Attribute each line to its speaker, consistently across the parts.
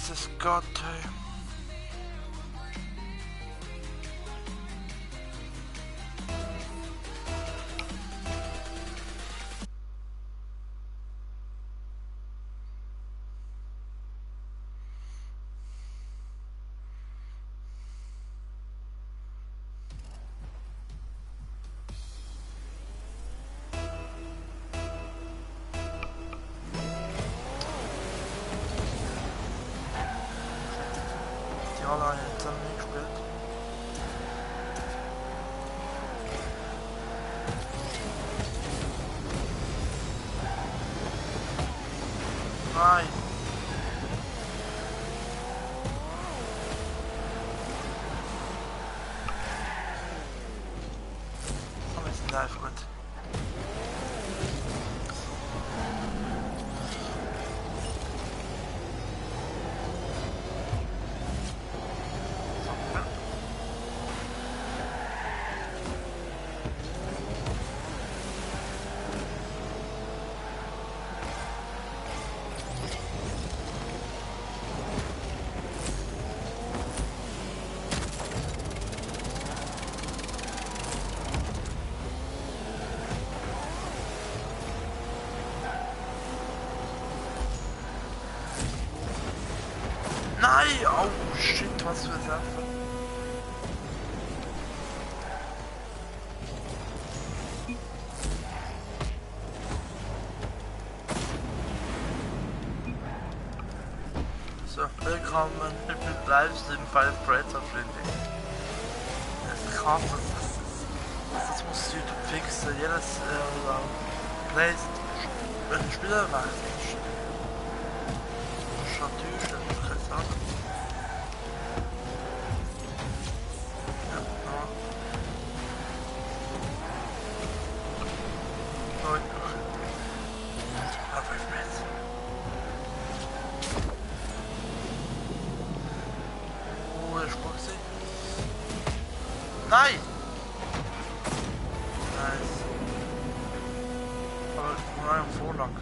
Speaker 1: Jesus Gott, hey. Die alle haben jetzt zusammen nicht gespielt. Nein! Aber wir sind einfach gut. Nein! Oh shit, was für Sache. So, willkommen im Livestream bei Predator Freunde. Das kann das muss YouTube fixen. Jedes Playstation Spieler wechselt. Das ist schon teuer, ich kann sagen. Nein! Nice. Aber nein, Vorlag.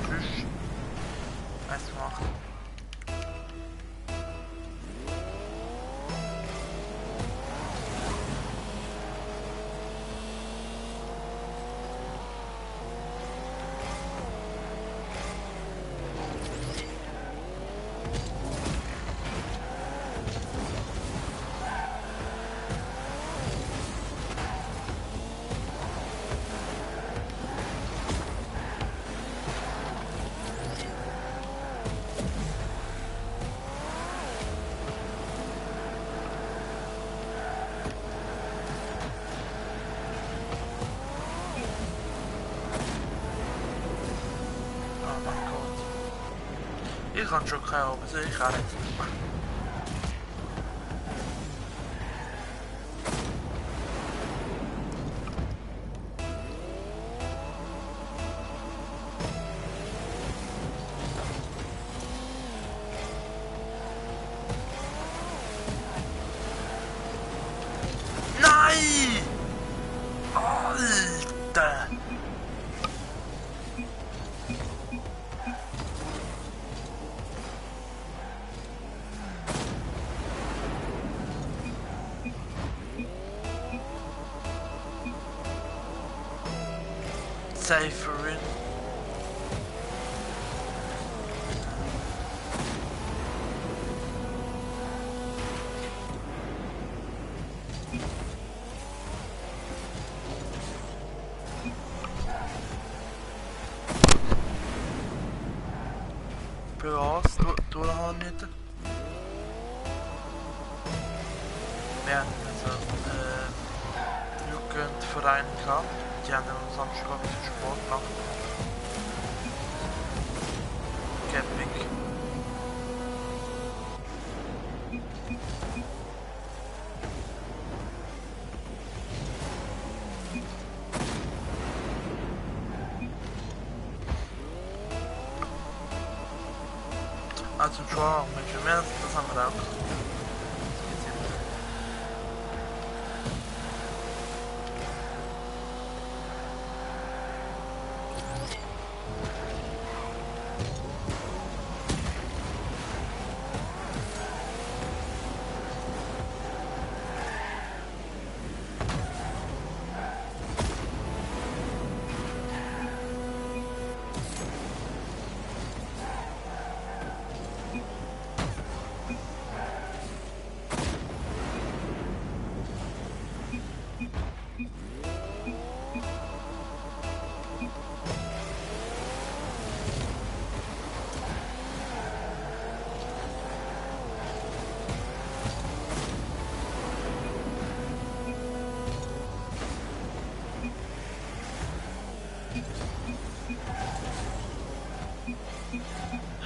Speaker 1: Tschüss. Nice gemacht. Ich kann schon keine Ahnung, also ich auch nicht. Nein! Alter! Saferin. Bewas, du nicht. Wir haben also Jugendverein gehabt. Die haben am Samstag ein bisschen Sport gemacht. Camping. Also schon, mit mehr, das haben wir auch.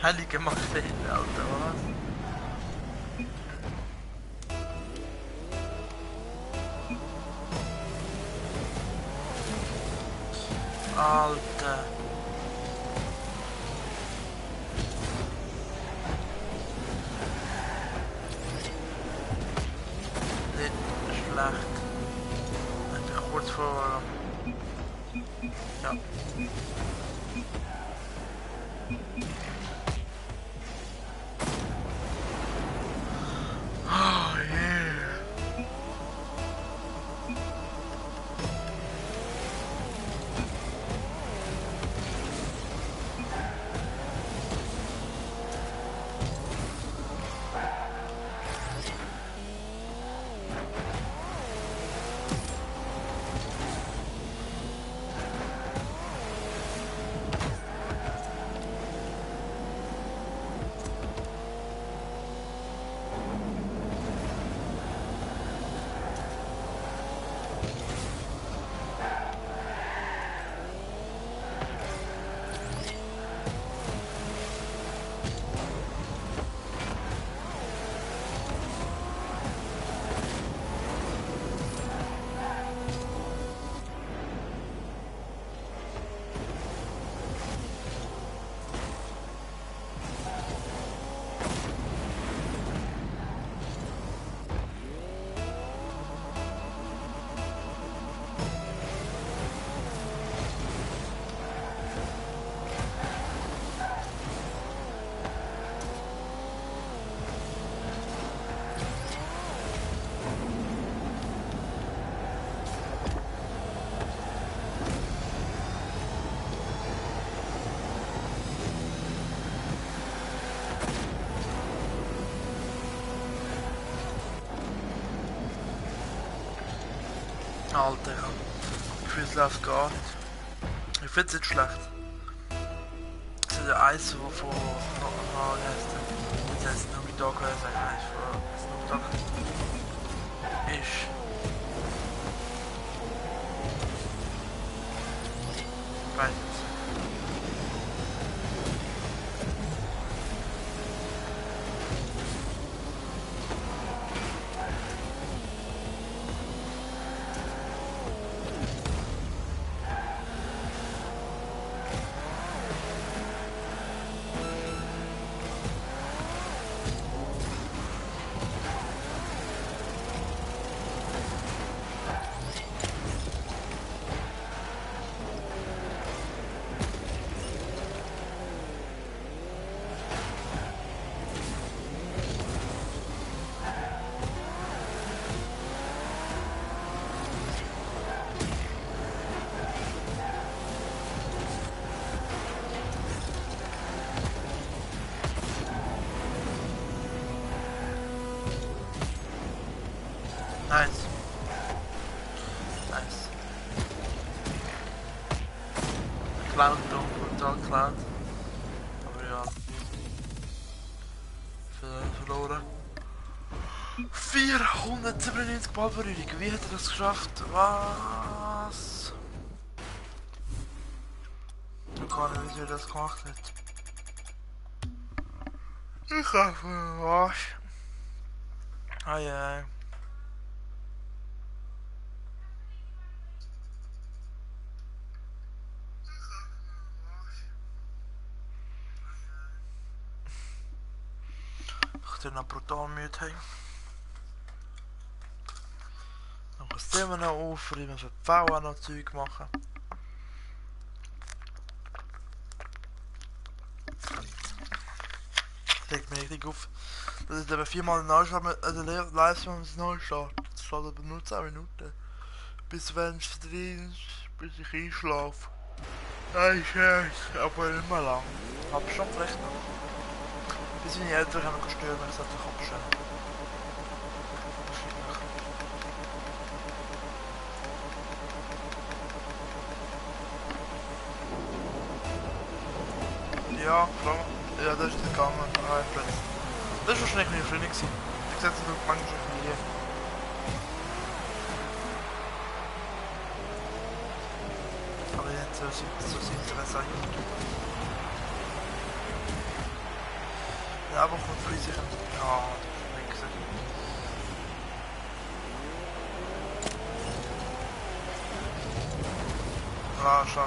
Speaker 1: Heilige Makrele, Alter, was? Alter. Nicht schlecht. Ich bin kurz vor... Ja. Oh yeah. Alter, ich finde es läuft gar nicht. Ich finde es nicht schlecht. Das ist der Eis, wo von... wie heißt der? Das heißt Snoopy Dogg, oder sagen eigentlich von Snoop Dogg. Ist... Weiß nicht. Nice. Nice. Cloud doch, brutal Cloud. Aber ja. Verloren. 497 Ballberührung. Wie hat er das geschafft? Was? Ich kann nicht, wie er das gemacht hat. Ich hoffe, was? Ai. Ich bin noch brutal müde. Dann kann das Thema noch auf, weil wir für die V auch noch Zeug machen. Das regt mich richtig auf. Das ist eben 4-mal der Livestream neu startet. Das steht aber nur 10 Minuten. Bis wenn es verdient ist, bis ich einschlafe. Nein, Scherz, aber nicht mehr lang. Aber schon vielleicht noch. Bis meine Eltern haben gestört, wenn ich es einfach abstellen. Ja, klar. Ja, das ist nicht gegangen. Das war wahrscheinlich nicht schön gewesen. Ich setze es manchmal schon hier. Aber jetzt so sind wir das eigentlich. Ja, aber kommt fließig. Ja, nix. Ja, schon.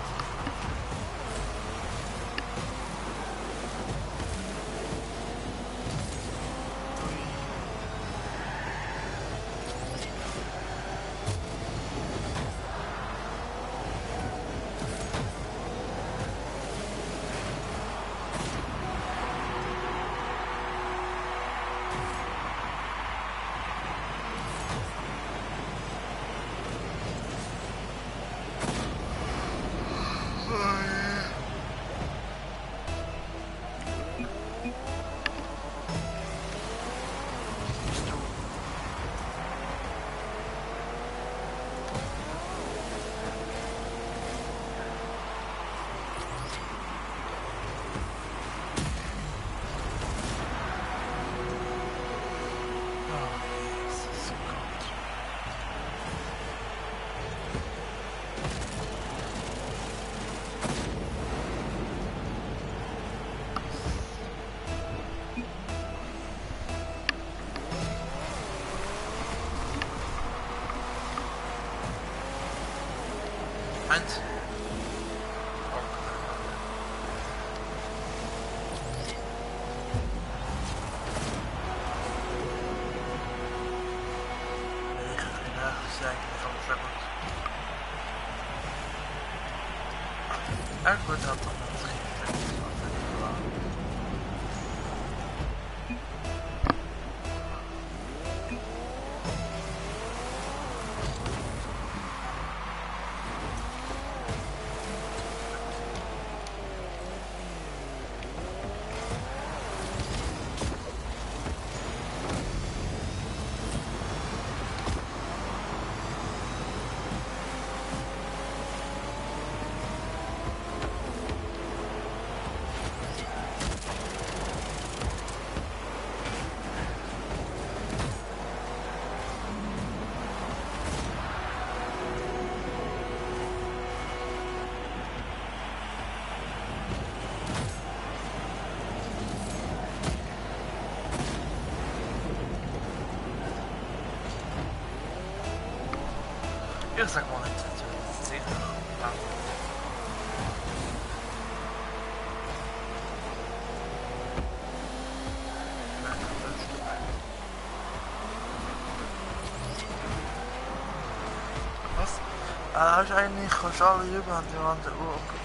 Speaker 1: Eins. Ja gut, hat man das gekriegt. Ich sag mal nicht, das 10. Was? Hast du eigentlich kannst alle über an die anderen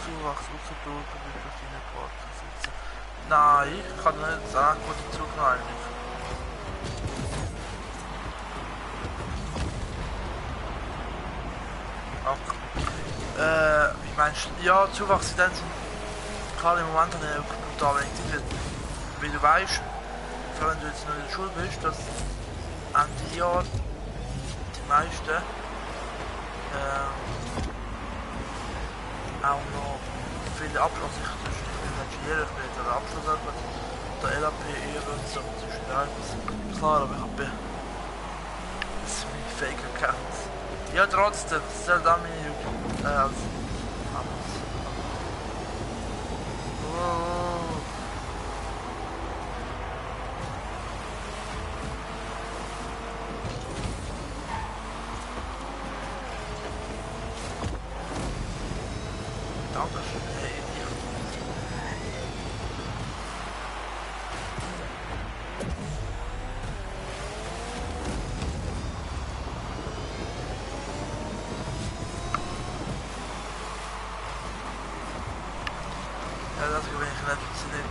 Speaker 1: Zuwachs rausdrücken durch deine Porten sitzen? Nein, ich kann nicht sagen, wo die Zug eigentlich. Wie meinst du? Ja, Zuwachs sind gerade im Moment eine brutal wenig. Wie du weißt, vor allem wenn du jetzt noch in der Schule bist, dass Ende Jahr die meisten auch noch viele Abschluss, ich bin Ingenieur, ich bin jetzt an der Abschlussarbeit, der LAP üben, so zwischen der klar, aber ich habe das ist mein Fake-Account. Ja, trotzdem, das ist halt auch meine YouTube. Oh.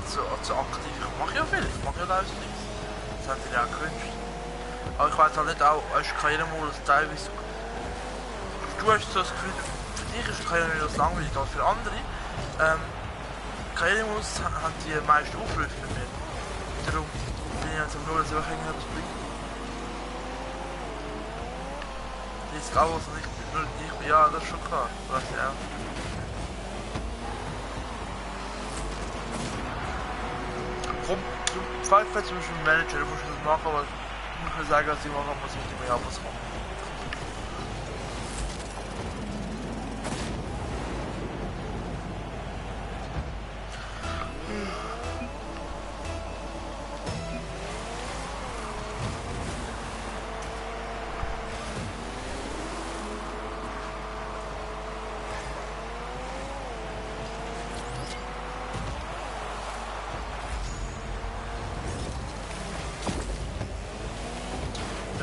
Speaker 1: Das ist so aktiv. Ich mache ja viel, ich mache ja Livestreams. Das haben die ja auch gewünscht. Aber ich weiß halt nicht auch, als Karrieremodus teilweise. Du hast so das Gefühl, für dich ist Karrieremodus langweilig, aber für andere Karrieremodus haben die meisten Aufrufe bei mir. Darum bin ich jetzt nur, dass ich auch irgendetwas bringe. Die ist auch was nicht, nur ich bin, ja, das ist schon klar. Weiß ich auch. Komm, du pfeifst jetzt zum Beispiel Manager, du musst das machen, aber du musst mir sagen, was ich machen muss, damit ich mir auch was kommen.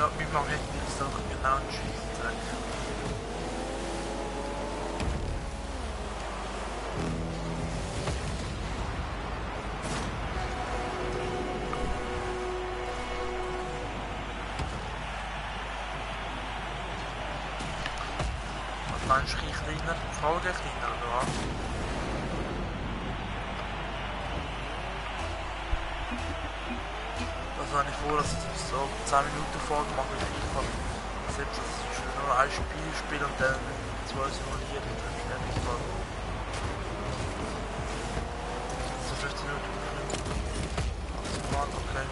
Speaker 1: Ja, mein Mann hat mir das doch genau einen Scheissdreck. Was meinst du, ein kleiner? Voll der kleiner, oder was? Also habe ich vor, dass ich so 10 Minuten Folge mache, wie ich kann. Selbst das ist nur ein Spiel und dann 2 simuliert und dann schnell die Folge. So 15 Minuten maximal, okay.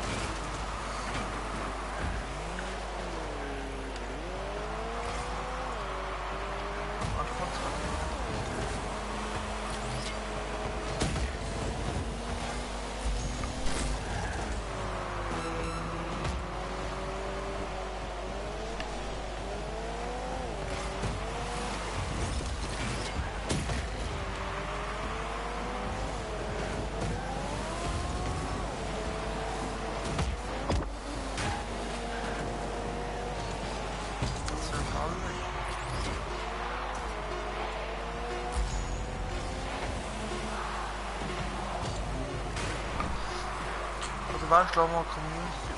Speaker 1: Weißt du, mal Community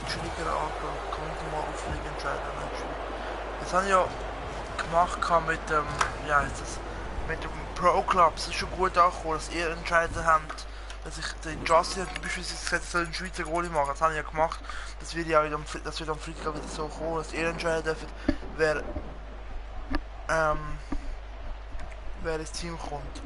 Speaker 1: schwieriger Angaben, Community mal auflegen entscheiden. Das habe ich ja gemacht mit dem, ja, das, mit dem Pro Club. Es ist schon gut angekommen, dass ihr entscheiden habt, dass ich den Justin beispielsweise gesagt, soll einen Schweizer Goalie machen. Das habe ich ja gemacht. Das wird ja am Freitag wieder so kommen, dass ihr entscheiden dürft, wer ins Team kommt.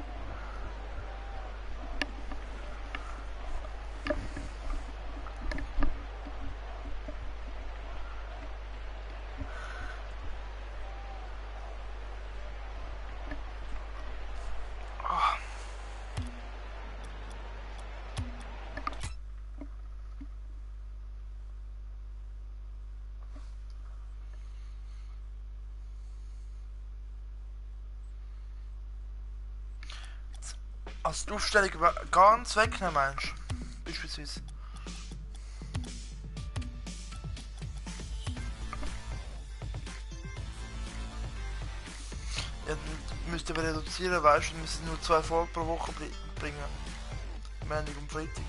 Speaker 1: Also die Aufstellung ganz wegnehmen, meinst du? Beispielsweise. Ja, dann müssten wir reduzieren, weißt du, wir müssen nur 2 Folgen pro Woche bringen. Montag und Freitag.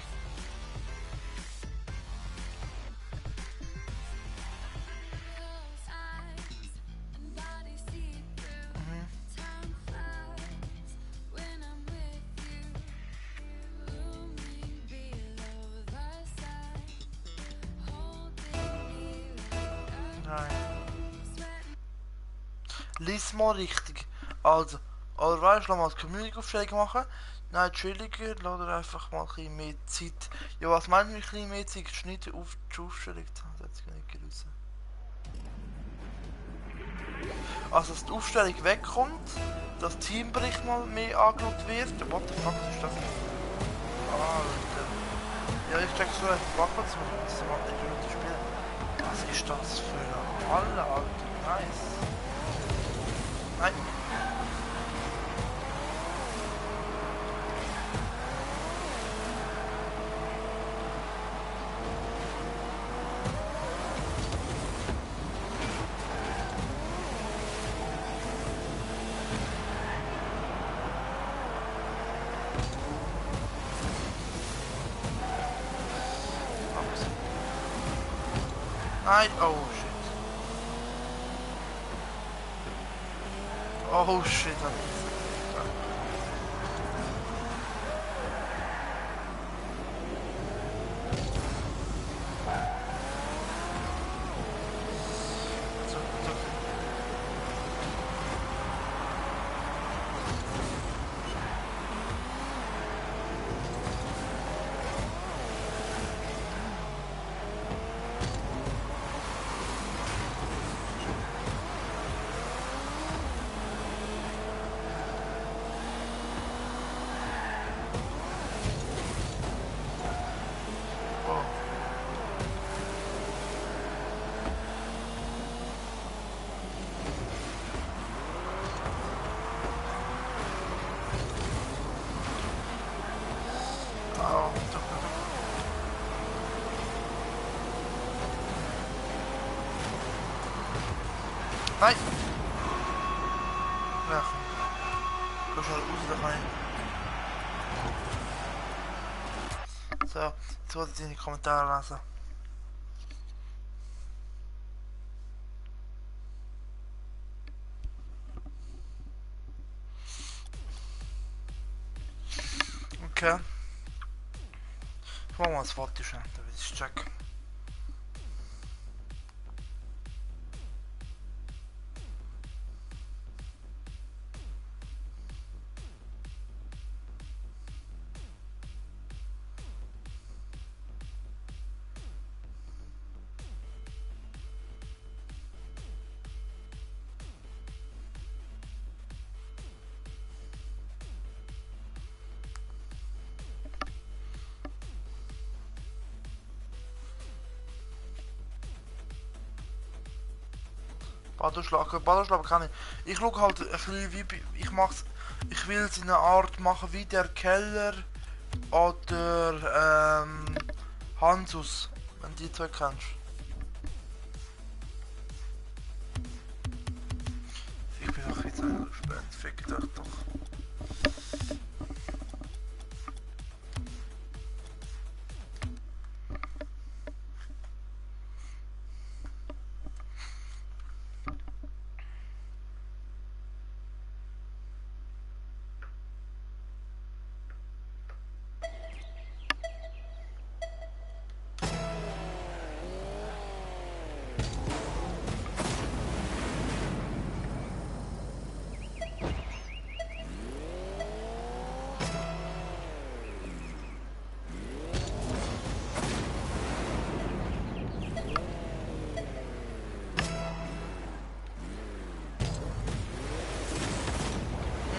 Speaker 1: Lies mal richtig. Also, oder weißt du, lass mal eine Community-Aufstellung machen. Nein, chilliger, lass dir einfach mal ein bisschen mehr Zeit. Ja, was meinst du mit ein bisschen mehr Zeit? Schneide auf die Aufstellung. Das hat sich nicht raus. Also, dass die Aufstellung wegkommt, dass Teambericht mal mehr angeschaut wird. What the fuck ist das? Alter. Ja, ich check so einfach backwards, das macht nicht Minuten spielen. Was ist das für eine Halle, Alter? Nice. Nein. Nein, oh shit. Oh shit, dat is. Nein! Ja, komm. Geh schnell raus, da kann ich. So, jetzt wollte ich deine Kommentare lesen. Okay. Ich mach mal ein Foto schnell, damit ich check. Badeschlagen kann ich. Ich schaue halt ein bisschen wie ich mach's. Ich will es in einer Art machen wie der Keller oder Hansus, wenn die zwei kennst. Ich bin doch jetzt einfach gespannt. Fickt euch doch.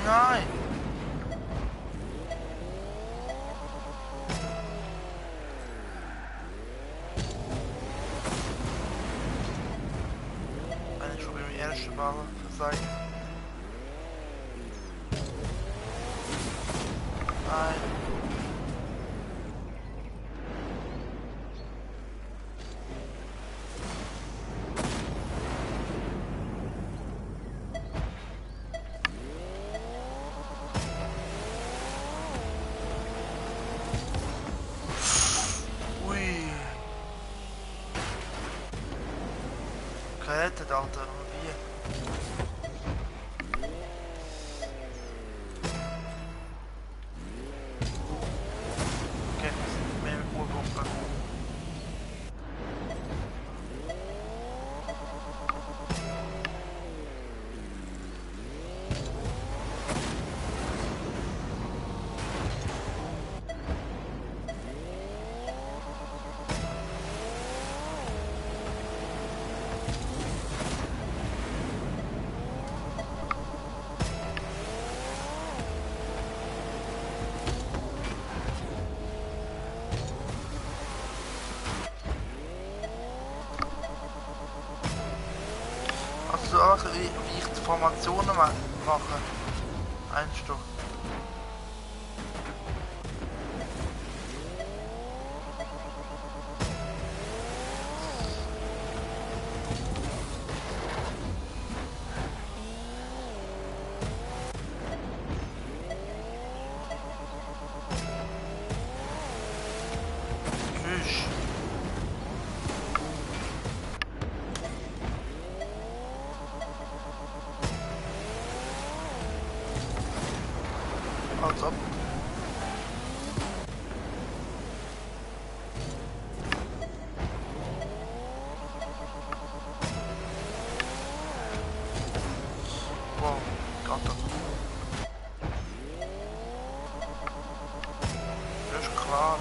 Speaker 1: Nein! Bin ich schon beim ersten Mal versagt. Nein. Ui. Gerettet, Alter. Wie? Okay, mehr Urwumpe. Also einfach wie ich die Formationen mache. Einstück. Tschüss. Als ob. Wow, Gott. Das ist klar.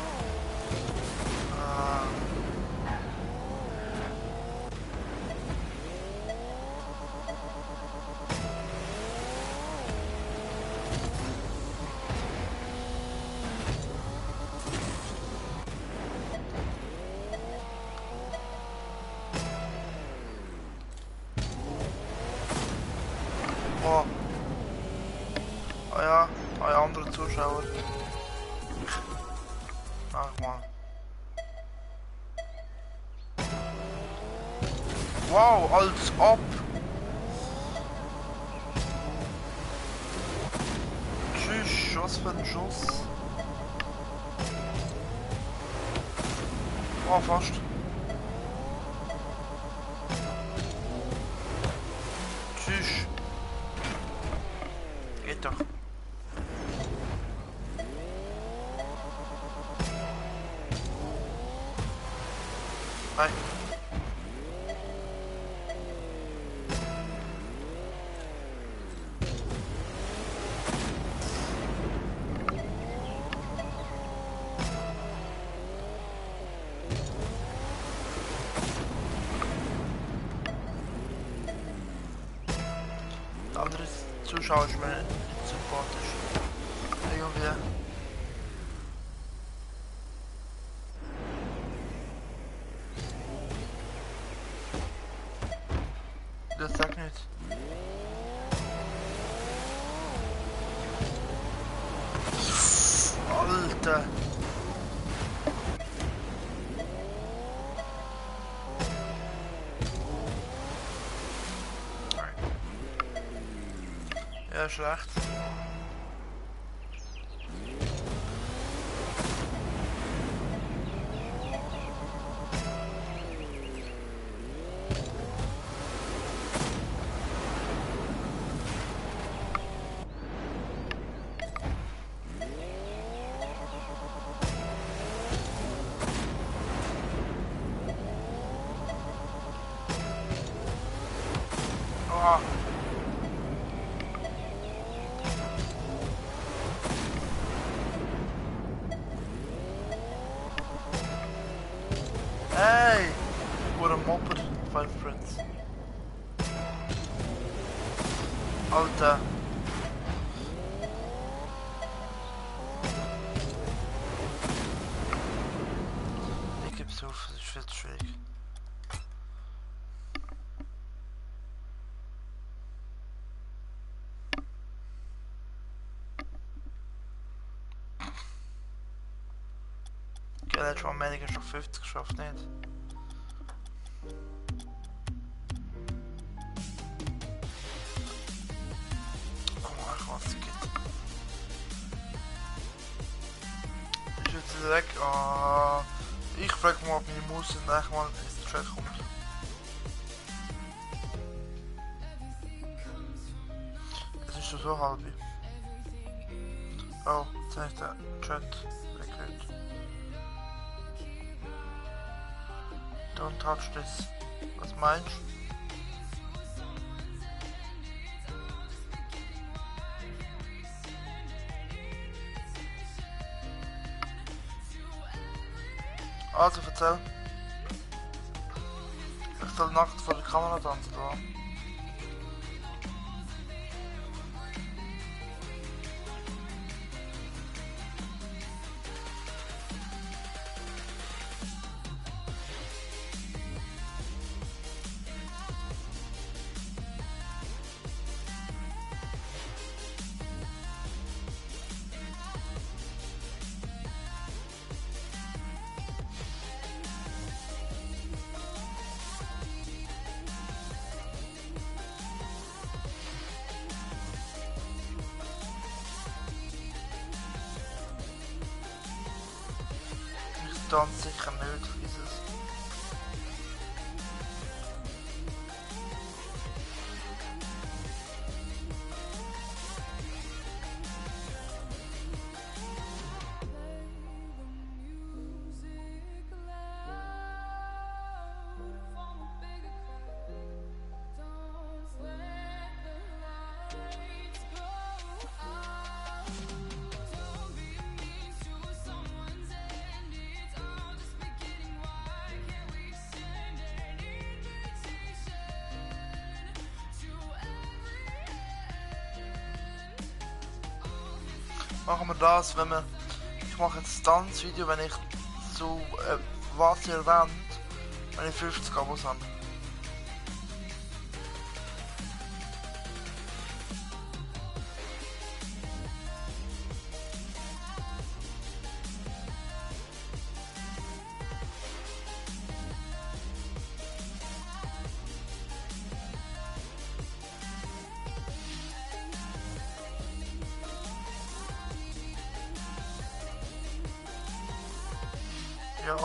Speaker 1: Oh. Ah ja, ein andere Zuschauer. Ach mal. Wow, als ob. Schuss für den Schuss. Oh, fast. Tschüss. Geht doch. Hi. Der andere Zuschauer ist mir nicht sympathisch. Irgendwie. Das sagt nicht. Alter. Ja, schlecht. Oh. Hey! What a moped, my friends. Alter. Ich geb's auf, es ist viel zu schwierig. Okay, der hat schon Manager schon 50 geschafft, nicht? Ist jetzt wieder weg. Ah, ich frage mal, ob meine Maus endlich mal ins Chat kommt. Es ist schon so halb. Oh, jetzt habe ich den Chat weggehört. Don't touch this. Was meinst du? Also erzähl. Ich soll nachts vor der Kamera tanzen, oder? Ganz sicher nicht, wie es ist. Machen wir das, wenn wir... Ich mache jetzt ein Tanzvideo, wenn ich so... was ihr erwähnt, wenn ich 50 Abos habe. Ja,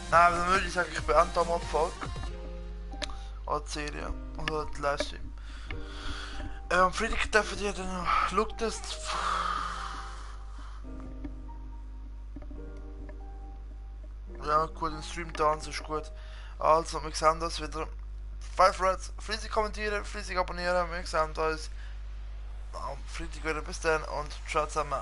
Speaker 1: nein, dann würde ich sagen, ich beende da mal die Folge. Oder die Serie. Oder die Livestream. Am Freitag dürfen die dann noch. Schaut das. Ja, gut, im Stream tanzen ist gut. Also, wir sehen das wieder. 5 Reds, fleißig kommentieren, fleißig abonnieren. Wir sehen uns am Freitag wieder. Bis dann und ciao zusammen.